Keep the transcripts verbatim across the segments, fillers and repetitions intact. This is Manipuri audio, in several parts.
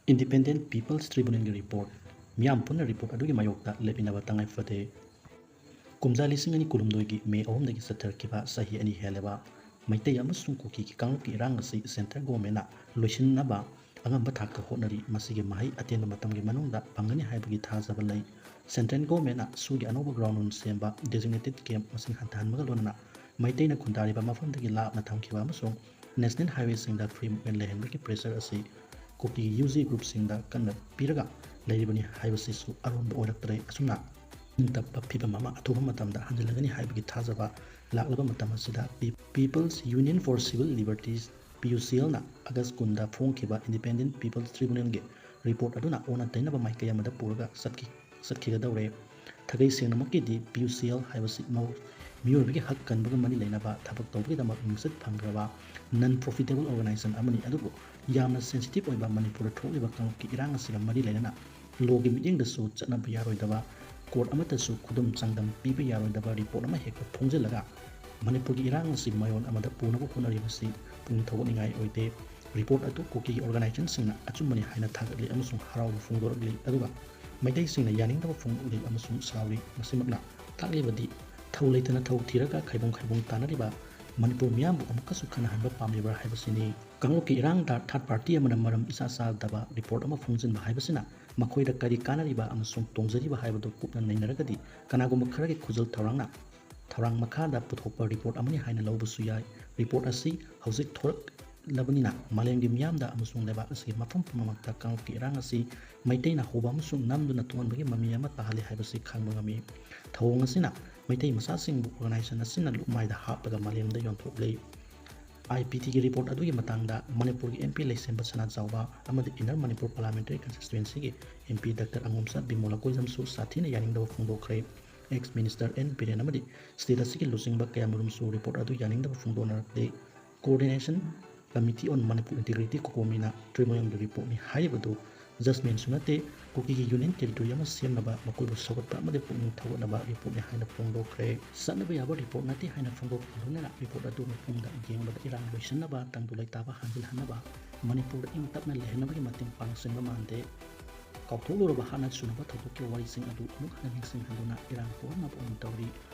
Independent People's Tribunalꯒꯤ report, ꯃꯤꯌꯥꯝ ꯄꯨꯟꯅ report ꯑꯗꯨꯒꯤ ꯃꯥꯌꯣꯛꯇ ꯂꯦꯞꯃꯤꯟꯅꯕ ꯇꯉꯥꯏ ꯐꯗꯦ꯫ ꯀꯨꯝꯖꯥ ꯂꯤꯁꯤꯡ ꯑꯅꯤ ꯀꯨꯟꯍꯨꯝꯗꯣꯏꯒꯤ ꯃꯦ ꯑꯍꯨꯝꯗꯒꯤ ꯆꯠꯊꯔꯛꯈꯤꯕ ꯆꯍꯤ ꯑꯅꯤ ꯍꯦꯜꯂꯕ ꯃꯩꯇꯩ ꯑꯃꯁꯨꯡ ꯀꯨꯀꯤꯒꯤ ꯀꯥꯡꯂꯨꯞꯀꯤ ꯏꯔꯥꯡ ꯑꯁꯤ central governmentꯅ ꯂꯣꯏꯁꯤꯟꯅꯕ ꯑꯉꯝꯕ ꯊꯥꯛꯇ ꯍꯣꯠꯅꯔꯤ꯫ ꯃꯁꯤꯒꯤ ꯃꯍꯩ ꯑꯇꯦꯟꯕ ꯃꯇꯝꯒꯤ ꯃꯅꯨꯡꯗ ꯐꯪꯒꯅꯤ ꯍꯥꯏꯕꯒꯤ ꯊꯥꯖꯕ ꯂꯩ꯫ Central governmentꯅ ꯁꯨꯒꯤ ꯑꯅꯧꯕ ground ꯔꯨꯜ ꯁꯦꯝꯕ, designated camp ꯃꯁꯤꯡ ꯍꯟꯊꯍꯟꯕꯒ ꯂꯣꯏꯅꯅ ꯃꯩꯇꯩꯅ ꯈꯨꯟꯗꯥꯔꯤꯕ ꯃꯐꯝꯗꯒꯤ ꯂꯥꯞꯅ ꯊꯝꯈꯤꯕ ꯑꯃꯁꯨꯡ national highwayꯁꯤꯡꯗ free movement ꯂꯩꯍꯟꯕꯒꯤ pressure ꯑꯁꯤ ꯀꯨꯀꯤꯒꯤ UG groupꯁꯤꯡꯗ ꯀꯟꯅ ꯄꯤꯔꯒ ꯂꯩꯔꯤꯕꯅꯤ ꯍꯥꯏꯕꯁꯤꯁꯨ ꯑꯔꯣꯟꯕ ꯑꯣꯏꯔꯛꯇ꯭ꯔꯦ꯫ ꯑꯁꯨꯝꯅ ꯅꯤꯡꯇꯝꯕ ꯐꯤꯕꯝ ꯑꯃ ꯑꯊꯨꯕ ꯃꯇꯝꯗ ꯍꯟꯖꯤꯜꯂꯒꯅꯤ ꯍꯥꯏꯕꯒꯤ ꯊꯥꯖꯕ ꯂꯥꯛꯂꯕ ꯃꯇꯝ ꯑꯁꯤꯗ Pe-, People's Union for Civil Liberties, PUCLꯅ August ꯀꯨꯟꯗ ꯐꯣꯡꯈꯤꯕ Independent People's Tribunalꯒꯤ report ꯑꯗꯨꯅ ꯑꯣꯟꯅ ꯇꯩꯅꯕ ꯃꯥꯏꯀꯩ ꯑꯃꯗ ꯄꯨꯔꯒ ꯆꯠꯈꯤ, ꯆꯠꯈꯤꯒꯗꯧꯔꯦ꯫ ꯊꯥꯒꯩ ꯁꯦꯡꯅꯃꯛꯀꯤꯗꯤ PUCL ꯍꯥꯏꯕꯁꯤ ꯃꯧ-, ꯃꯤꯑꯣꯏꯕꯒꯤ ꯍꯛ ꯀꯟꯕꯒ ꯃꯔꯤ ꯂꯩꯅꯕ ꯊꯕꯛ ꯇꯧꯕꯒꯤꯗꯃꯛ ꯃꯤꯡꯆꯠ ꯐꯪꯈ꯭ꯔꯕ non profitable organization ꯑꯃꯅꯤ꯫ ꯑꯗꯨꯕꯨ ꯌꯥꯝꯅ sensitive ꯑꯣꯏꯕ ꯃꯅꯤꯄꯨꯔꯗ ꯊꯣꯛꯂꯤꯕ ꯀꯥꯡꯂꯨꯞꯀꯤ ꯏꯔꯥꯡ ꯑꯁꯤꯒ ꯃꯔꯤ ꯂꯩꯅꯅ lawꯒꯤ ꯃꯤꯠꯌꯦꯡꯗꯁꯨ ꯆꯠꯅꯕ ꯌꯥꯔꯣꯏꯗꯕ, court ꯑꯃꯠꯇꯁꯨ ꯈꯨꯗꯨꯝ ꯆꯥꯡꯗꯝ ꯄꯤꯕ ꯌꯥꯔꯣꯏꯗꯕ report ꯑꯃ ꯍꯦꯛꯇ ꯐꯣꯡꯖꯤꯜꯂꯒ ꯃꯅꯤꯄꯨꯔꯒꯤ ꯏꯔꯥꯡ ꯑꯁꯤ ꯃꯌꯣꯟ ꯑꯃꯗ ꯄꯨꯅꯕ ꯍꯣꯠꯅꯔꯤꯕꯁꯤ ꯄꯨꯛꯅꯤꯡ ꯊꯧꯒꯠꯅꯤꯡꯉꯥꯏ ꯑꯣꯏꯗꯦ꯫ Report ꯑꯗꯨ ꯀꯨꯀꯤꯒꯤ organizationꯁꯤꯡꯅ ꯑꯆꯨꯝꯕꯅꯤ ꯍꯥꯏꯅ ꯊꯥꯒꯠꯂꯤ ꯑꯃꯁꯨꯡ ꯍꯔꯥꯎꯕ ꯐꯣꯡꯗꯣꯔꯛꯂꯤ, ꯑꯗꯨꯒ ꯃꯩꯇꯩꯁꯤꯡꯅ ꯌꯥꯅꯤꯡꯗꯕ ꯐꯣꯡꯗꯣꯛꯂꯤ ꯑꯃꯁꯨꯡ ꯁꯥꯎꯔꯤ꯫ ꯃꯁꯤꯃꯛꯅ ꯇꯥꯛꯂꯤꯕꯗꯤ ꯊꯧ ꯂꯩꯇꯅ ꯊꯧ ꯊꯤꯔꯒ ꯈꯥꯏꯕꯨꯡ ꯈꯥꯏꯕꯨꯡ ꯇꯥꯅꯔꯤꯕ ꯃꯅꯤꯄꯨꯔ ꯃꯤꯌꯥꯝꯕꯨ ꯑꯃꯨꯛꯀꯁꯨ ꯈꯟꯅꯍꯟꯕ ꯄꯥꯝꯂꯤꯕ꯭ꯔꯥ ꯍꯥꯏꯕꯁꯤꯅꯤ꯫ ꯀꯥꯡꯂꯨꯞꯀꯤ ꯏꯔꯥꯡꯗ third party ꯑꯃꯅ ꯃꯔꯝ ꯏꯆꯥ ꯆꯥꯗꯕ report ꯑꯃ ꯐꯣꯡꯖꯤꯟꯕ ꯍꯥꯏꯕꯁꯤꯅ ꯃꯈꯣꯏꯗ ꯀꯔꯤ ꯀꯥꯟꯅꯔꯤꯕ ꯑꯃꯁꯨꯡ ꯇꯣꯡꯖꯔꯤꯕ ꯍꯥꯏꯕꯗꯨ ꯀꯨꯞꯅ ꯅꯩꯅꯔꯒꯗꯤ ꯀꯅꯥꯒꯨꯝꯕ ꯈꯔꯒꯤ ꯈꯨꯖꯜ ꯊꯧꯔꯥꯡꯅ, ꯊꯧꯔꯥꯡ ꯃꯈꯥꯗ ꯄꯨꯊꯣꯛꯄ report ꯑꯃꯅꯤ ꯍꯥꯏꯅ ꯂꯧꯕꯁꯨ ꯌꯥꯏ꯫ Report ꯑꯁꯤ ꯍꯧꯖꯤꯛ ꯊꯣꯔꯛꯂꯕꯅꯤꯅ ꯃꯥꯂꯦꯝꯒꯤ ꯃꯤꯌꯥꯝꯗ ꯑꯃꯁꯨꯡ ꯂꯩꯕꯥꯛ ꯑꯁꯤꯒꯤ ꯃꯐꯝ ꯄꯨꯝꯅꯃꯛꯇ ꯀꯥꯡꯂꯨꯞꯀꯤ ꯏꯔꯥꯡ ꯑꯁꯤ ꯃꯩꯇꯩꯅ ꯍꯧꯕ ꯑꯃꯁꯨꯡ ꯅꯝꯗꯨꯅ ꯊꯣꯛꯍꯟꯕꯒꯤ ꯃꯃꯤ ꯑꯃ ꯇꯥꯍꯜꯂꯤ ꯍꯥꯏꯕꯁꯤ ꯈꯪꯕ ꯉꯝꯃꯤ꯫ ꯊꯧꯑꯣꯡ ꯑꯁꯤꯅ ꯃꯩꯇꯩ ꯃꯆꯥꯁꯤꯡꯕꯨ organization ꯑꯁꯤꯅ ꯂꯨꯞꯃꯥꯏꯗ ꯍꯥꯞꯂꯒ ꯃꯥꯂꯦꯝꯗ ꯌꯣꯟꯊꯣꯛꯂꯤ꯫ IPTꯒꯤ report ꯑꯗꯨꯒꯤ ꯃꯇꯥꯡꯗ ꯃꯅꯤꯄꯨꯔꯒꯤ MP ꯂꯩꯁꯦꯝꯕ ꯁꯅꯥꯖꯥꯎꯕ ꯑꯃꯗꯤ Inner Manipur Parliamentary Constituencyꯒꯤ MP Doctor ꯑꯉꯣꯝꯆꯥ ꯕꯤꯃꯣꯂꯥ ꯀꯣꯏꯖꯝꯁꯨ ꯁꯥꯊꯤꯅ ꯌꯥꯅꯤꯡꯗꯕ ꯐꯣꯡꯗꯣꯛꯈ꯭ꯔꯦ꯫ Ex Minister N Biren ꯑꯃꯗꯤ state ꯑꯁꯤꯒꯤ ꯂꯨꯆꯤꯡꯕ ꯀꯌꯥꯃꯔꯨꯝꯁꯨ report ꯑꯗꯨ ꯌꯥꯅꯤꯡꯗꯕ ꯐꯣꯡꯗꯣꯛꯅꯔꯛꯂꯤ꯫ Coordination Committee on Manipur Integrity, COCOMIꯅ tribunalꯒꯤ reportꯅꯤ ꯍꯥꯏꯔꯤꯕꯗꯨ judgmentꯁꯨ ꯅꯠꯇꯦ, ꯀꯨꯀꯤꯒꯤ union territory ꯑꯃ ꯁꯦꯝꯅꯕ ꯃꯈꯣꯏꯕꯨ ꯁꯧꯒꯠꯄ ꯑꯃꯗꯤ ꯄꯨꯛꯅꯤꯡ ꯊꯧꯒꯠꯅꯕ reportꯅꯤ ꯍꯥꯏꯅ ꯐꯣꯡꯗꯣꯛꯈ꯭ꯔꯦ꯫ ꯆꯠꯅꯕ ꯌꯥꯕ report ꯅꯠꯇꯦ ꯍꯥꯏꯅ ꯐꯣꯡꯗꯣꯛꯄꯒ ꯂꯣꯏꯅꯅ report ꯑꯗꯨ ꯃꯤꯄꯨꯝꯗ ꯌꯦꯡꯕꯗ ꯏꯔꯥꯡ ꯂꯣꯏꯁꯤꯟꯅꯕ, ꯇꯪꯗꯨ ꯂꯩꯇꯥꯕ ꯍꯟꯖꯤꯜꯍꯟꯅꯕ ꯃꯅꯤꯄꯨꯔꯗ ꯏꯪ ꯇꯞꯅ ꯂꯩꯍꯟꯅꯕꯒꯤ ꯃꯇꯦꯡ ꯄꯥꯡꯁꯤꯟꯕ ꯃꯥꯟꯗꯦ꯫ ꯀꯥꯎꯊꯣꯛꯂꯨꯔꯕ ꯍꯥꯟꯅ ꯁꯨꯅꯕ ꯊꯧꯗꯣꯛꯀꯤ ꯋꯥꯔꯤꯁꯤꯡ ꯑꯗꯨ ꯑꯃꯨꯛ ꯍꯟꯅ ꯅꯤꯡꯁꯤꯡꯍꯟꯗꯨꯅ ꯏꯔꯥꯡ ꯄꯣꯛꯍꯟꯅꯕ ꯑꯣꯏꯅ ꯇꯧꯔꯤ꯫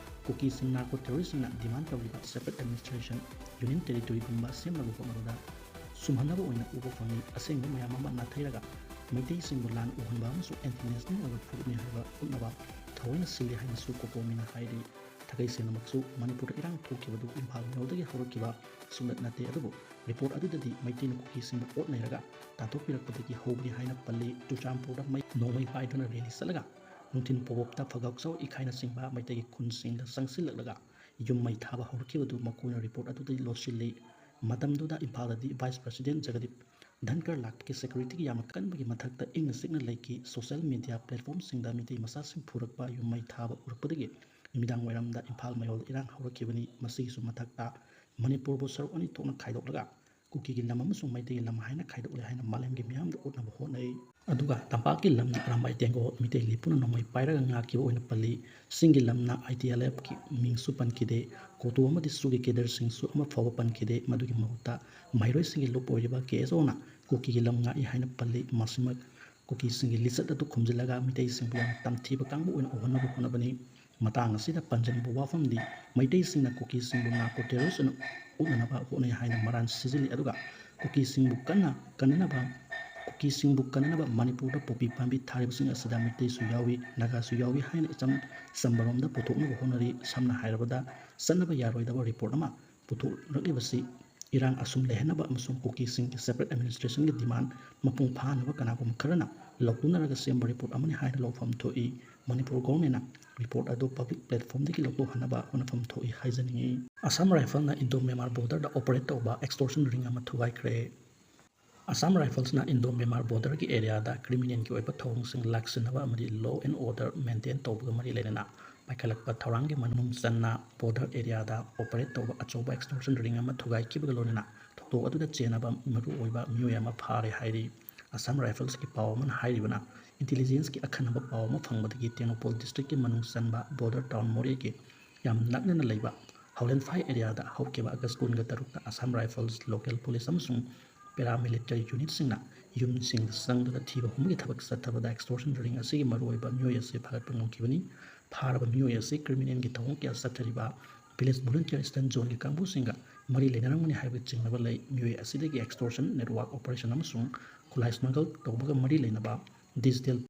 ꯀꯨꯀꯤꯁꯤꯡ ꯅꯥꯔꯀꯣ ꯇꯦꯔꯣꯔꯤꯁꯁꯤꯡꯅ ꯗꯤꯃꯥꯟ ꯇꯧꯔꯤꯕ separate administration, union territoryꯒꯨꯝꯕ ꯁꯦꯝꯅꯕ ꯍꯣꯠꯅꯕꯗ ꯁꯨꯝꯍꯠꯅꯕ ꯑꯣꯏꯅ ꯎꯕ ꯐꯪꯏ꯫ ꯑꯁꯦꯡꯕ ꯃꯌꯥꯝ ꯑꯃ ꯅꯥꯊꯩꯔꯒ ꯃꯩꯇꯩꯁꯤꯡꯕꯨ ꯂꯥꯟ ꯎꯍꯟꯕ ꯑꯃꯁꯨꯡ anti national ꯑꯣꯏꯕ ꯐꯨꯔꯨꯞꯅꯤ ꯍꯥꯏꯕ ꯎꯠꯅꯕ ꯊꯑꯣꯏꯅ ꯁꯤꯜꯂꯤ ꯍꯥꯏꯅꯁꯨ ꯀꯣꯀꯣꯃꯤꯅ ꯍꯥꯏꯔꯤ꯫ ꯊꯥꯒꯩ ꯁꯦꯡꯅꯃꯛꯁꯨ ꯃꯅꯤꯄꯨꯔꯗ ꯏꯔꯥꯡ ꯊꯣꯛꯈꯤꯕꯗꯨ ꯏꯝꯐꯥꯜ ꯃꯌꯣꯜꯗꯒꯤ ꯍꯧꯔꯛꯈꯤꯕ ꯁꯨꯡꯂꯠ ꯅꯠꯇꯦ, ꯑꯗꯨꯕꯨ report ꯑꯗꯨꯗꯗꯤ ꯃꯩꯇꯩꯅ ꯀꯨꯀꯤꯁꯤꯡꯕꯨ ꯑꯣꯠ ꯅꯩꯔꯒ ꯇꯥꯟꯊꯣꯛꯄꯤꯔꯛꯄꯗꯒꯤ ꯍꯧꯕꯅꯤ ꯍꯥꯏꯅ ꯄꯜꯂꯤ꯫ ꯆꯨꯔꯆꯥꯟꯄꯨꯔꯗ ꯃꯩ ꯅꯣꯡꯃꯩ ꯄꯥꯏꯗꯨꯅ rally ꯆꯠꯂꯒ ꯅꯨꯡꯊꯤꯜ ꯄꯣꯕꯣꯞꯇ ꯐꯒꯥꯎꯆꯥꯎ ꯏꯈꯥꯏꯅꯆꯤꯡꯕ ꯃꯩꯇꯩꯒꯤ ꯈꯨꯟꯁꯤꯡꯗ ꯆꯪꯁꯤꯜꯂꯛꯂꯒ ꯌꯨꯝ ꯃꯩ ꯊꯥꯕ ꯍꯧꯔꯛꯈꯤꯕꯗꯨ ꯃꯈꯣꯏꯅ report ꯑꯗꯨꯗꯒꯤ ꯂꯣꯠꯁꯤꯜꯂꯤ꯫ ꯃꯇꯝꯗꯨꯗ ꯏꯝꯐꯥꯜꯗꯗꯤ Vice President ꯖꯒꯗꯤꯞ ꯙꯟꯀꯔ ꯂꯥꯛꯄꯒꯤ securityꯒꯤ ꯌꯥꯝꯅ ꯀꯟꯕꯒꯤ ꯃꯊꯛꯇ ꯏꯪꯅ ꯆꯤꯛꯅ ꯂꯩꯈꯤ꯫ Social media platformꯁꯤꯡꯗ ꯃꯤꯇꯩ ꯃꯆꯥꯁꯤꯡ ꯐꯨꯔꯛꯄ, ꯌꯨꯝ ꯃꯩ ꯊꯥꯕ ꯎꯔꯛꯄꯗꯒꯤ ꯅꯨꯃꯤꯗꯥꯡ ꯋꯥꯏꯔꯝꯗ ꯏꯝꯐꯥꯜ ꯃꯌꯣꯜꯗ ꯏꯔꯥꯡ ꯍꯧꯔꯛꯈꯤꯕꯅꯤ꯫ ꯃꯁꯤꯒꯤꯁꯨ ꯃꯊꯛꯇ ꯃꯅꯤꯄꯨꯔꯕꯨ ꯁꯔꯨꯛ ꯑꯅꯤ ꯊꯣꯛꯅ ꯈꯥꯏꯗꯣꯛꯂꯒ ꯀꯨꯀꯤꯒꯤ ꯂꯝ ꯑꯃꯁꯨꯡ ꯃꯩꯇꯩꯒꯤ ꯂꯝ ꯍꯥꯏꯅ ꯈꯥꯏꯗꯣꯛꯂꯦ ꯍꯥꯏꯅ ꯃꯥꯂꯦꯝꯒꯤ ꯃꯤꯌꯥꯝꯗ ꯎꯠꯅꯕ ꯍꯣꯠꯅꯩ꯫ ꯑꯗꯨꯒ ꯇꯝꯄꯥꯛꯀꯤ ꯂꯝꯅ ꯑꯔꯥꯝꯕꯥꯏ ꯇꯦꯡꯒꯣꯜ ꯃꯤꯇꯩ ꯂꯤꯄꯨꯅ ꯅꯣꯡꯃꯩ ꯄꯥꯏꯔꯒ ꯉꯥꯛꯈꯤꯕ ꯑꯣꯏꯅ ꯄꯜꯂꯤ꯫ ꯆꯤꯡꯒꯤ ꯂꯝꯅ ITLFꯀꯤ ꯃꯤꯡꯁꯨ ꯄꯟꯈꯤꯗꯦ꯫ ꯀꯣꯇꯨ ꯑꯃꯗꯤ ꯁꯨꯒꯤ cadreꯁꯤꯡꯁꯨ ꯑꯃ ꯐꯥꯎꯕ ꯄꯟꯈꯤꯗꯦ꯫ ꯃꯗꯨꯒꯤ ꯃꯍꯨꯠꯇ ꯃꯍꯩꯔꯣꯏꯁꯤꯡꯒꯤ ꯂꯨꯞ ꯑꯣꯏꯔꯤꯕ KSOꯅ ꯀꯨꯀꯤꯒꯤ ꯂꯝ ꯉꯥꯛꯏ ꯍꯥꯏꯅ ꯄꯜꯂꯤ꯫ ꯃꯁꯤꯃꯛ ꯀꯨꯀꯤꯁꯤꯡꯒꯤ ꯂꯤꯆꯠ ꯑꯗꯨ ꯈꯨꯝꯖꯤꯜꯂꯒ ꯃꯤꯇꯩꯁꯤꯡꯕꯨ ꯌꯥꯝꯅ ꯇꯝꯊꯤꯕ ꯀꯥꯡꯕꯨ ꯑꯣꯏꯅ ꯎꯍꯟꯅꯕ ꯍꯣꯠꯅꯕꯅꯤ꯫ ꯃꯇꯥꯡ ꯑꯁꯤꯗ ꯄꯟꯖꯅꯤꯡꯕ ꯋꯥꯐꯝꯗꯤ, ꯃꯩꯇꯩꯁꯤꯡꯅ ꯀꯨꯀꯤꯁꯤꯡꯕꯨ narco terrorist ꯑꯣꯏꯅ ꯎꯠꯅꯅꯕ ꯍꯣꯠꯅꯩ ꯍꯥꯏꯅ ꯃꯔꯥꯟ ꯁꯤꯖꯤꯜꯂꯤ, ꯑꯗꯨꯒ ꯀꯨꯀꯤꯁꯤꯡꯕꯨ ꯀꯟꯅ ꯀꯟꯅꯅꯕ, ꯀꯨꯀꯤꯁꯤꯡꯕꯨ ꯀꯟꯅꯅꯕ ꯃꯅꯤꯄꯨꯔꯗ ꯄꯣꯄꯤ ꯄꯥꯝꯕꯤ ꯊꯥꯔꯤꯕꯁꯤꯡ ꯑꯁꯤꯗ ꯃꯩꯇꯩꯁꯨ ꯌꯥꯎꯏ, ꯅꯥꯒꯥꯁꯨ ꯌꯥꯎꯏ ꯍꯥꯏꯅ ꯏꯆꯝ ꯆꯝꯕꯔꯣꯝꯗ ꯄꯨꯊꯣꯛꯅꯕ ꯍꯣꯠꯅꯔꯤ꯫ ꯁꯝꯅ ꯍꯥꯏꯔꯕꯗ, ꯆꯠꯅꯕ ꯌꯥꯔꯣꯏꯗꯕ report ꯑꯃ ꯄꯨꯊꯣꯛꯂꯛꯂꯤꯕꯁꯤ ꯏꯔꯥꯡ ꯑꯁꯨꯝ ꯂꯩꯍꯟꯅꯕ ꯑꯃꯁꯨꯡ ꯀꯨꯀꯤꯁꯤꯡꯒꯤ separate administrationꯒꯤ demand ꯃꯄꯨꯡ ꯐꯥꯍꯟꯅꯕ ꯀꯅꯥꯒꯨꯝꯕ ꯈꯔꯅ ꯂꯧꯊꯣꯛꯅꯔꯒ ꯁꯦꯝꯕ report ꯑꯃꯅꯤ ꯍꯥꯏꯅ ꯂꯧꯐꯝ ꯊꯣꯛꯏ꯫ ꯃꯅꯤꯄꯨꯔ governmentꯅ report ꯑꯗꯨ public platformꯗꯒꯤ ꯂꯧꯊꯣꯛꯍꯟꯅꯕ ꯍꯣꯠꯅꯐꯝ ꯊꯣꯛꯏ ꯍꯥꯏꯖꯅꯤꯡꯏ꯫ ꯑꯁꯥꯝ Riflesꯅ Indo Myanmar borderꯗ operate ꯇꯧꯕ extortion ring ꯑꯃ ꯊꯨꯒꯥꯏꯈ꯭ꯔꯦ꯫ ꯑꯁꯥꯝ Riflesꯅ Indo Myanmar borderꯒꯤ areaꯗ criminalꯒꯤ ꯑꯣꯏꯕ ꯊꯧꯑꯣꯡꯁꯤꯡ ꯂꯥꯛꯁꯤꯟꯅꯕ ꯑꯃꯗꯤ law and order maintain ꯇꯧꯕꯒ ꯃꯔꯤ ꯂꯩꯅꯅ ꯄꯥꯏꯈꯠꯂꯛꯄ ꯊꯧꯔꯥꯡꯒꯤ ꯃꯅꯨꯡ ꯆꯟꯅ border areaꯗ operate ꯇꯧꯕ ꯑꯆꯧꯕ extortion ring ꯑꯃ ꯊꯨꯒꯥꯏꯈꯤꯕꯒ ꯂꯣꯏꯅꯅ ꯊꯧꯗꯣꯛ ꯑꯗꯨꯗ ꯆꯦꯟꯅꯕ ꯃꯔꯨꯑꯣꯏꯕ ꯃꯤꯑꯣꯏ ꯑꯃ ꯐꯥꯔꯦ ꯍꯥꯏꯔꯤ꯫ ꯑꯁꯥꯝ Riflesꯀꯤ ꯄꯥꯎ ꯑꯃꯅ ꯍꯥꯏꯔꯤꯕꯅ, intelligenceꯀꯤ ꯑꯈꯟꯅꯕ ꯄꯥꯎ ꯑꯃ ꯐꯪꯕꯗꯒꯤ ꯇꯦꯡꯅꯧꯄꯜ districtꯀꯤ ꯃꯅꯨꯡ ꯆꯟꯕ border town ꯃꯣꯔꯦꯒꯤ ꯌꯥꯝ ꯅꯛꯅꯅ ꯂꯩꯕ ꯍꯥꯎꯂꯦꯟꯐꯥꯏ areaꯗ ꯍꯧꯈꯤꯕ August ꯀꯨꯟꯒ ꯇꯔꯨꯛꯇ ꯑꯁꯥꯝ Rifles, local police ꯑꯃꯁꯨꯡ paramilitary unitꯁꯤꯡꯅ ꯌꯨꯝꯁꯤꯡꯗ ꯆꯪꯗꯨꯅ ꯊꯤꯕ ꯍꯨꯝꯕꯒꯤ ꯊꯕꯛ ꯆꯠꯊꯕꯗ extortion ring ꯑꯁꯤꯒꯤ ꯃꯔꯨꯑꯣꯏꯕ ꯃꯤꯑꯣꯏ ꯑꯁꯤ ꯐꯥꯒꯠꯄ ꯉꯝꯈꯤꯕꯅꯤ꯫ ꯐꯥꯔꯕ ꯃꯤꯑꯣꯏ ꯑꯁꯤ criminalꯒꯤ ꯊꯧꯑꯣꯡ ꯀꯌꯥ ꯆꯠꯊꯔꯤꯕ village volunteer stand zoneꯒꯤ ꯀꯥꯡꯕꯨꯁꯤꯡꯒ ꯃꯔꯤ ꯂꯩꯅꯔꯝꯒꯅꯤ ꯍꯥꯏꯕꯒꯤ ꯆꯤꯡꯅꯕ ꯂꯩ꯫ ꯃꯤꯑꯣꯏ ꯑꯁꯤꯗꯒꯤ extortion network operation ꯑꯃꯁꯨꯡ ꯈꯨꯠꯂꯥꯏ smuggle ꯇꯧꯕꯒ ꯃꯔꯤ ꯂꯩꯅꯕ digital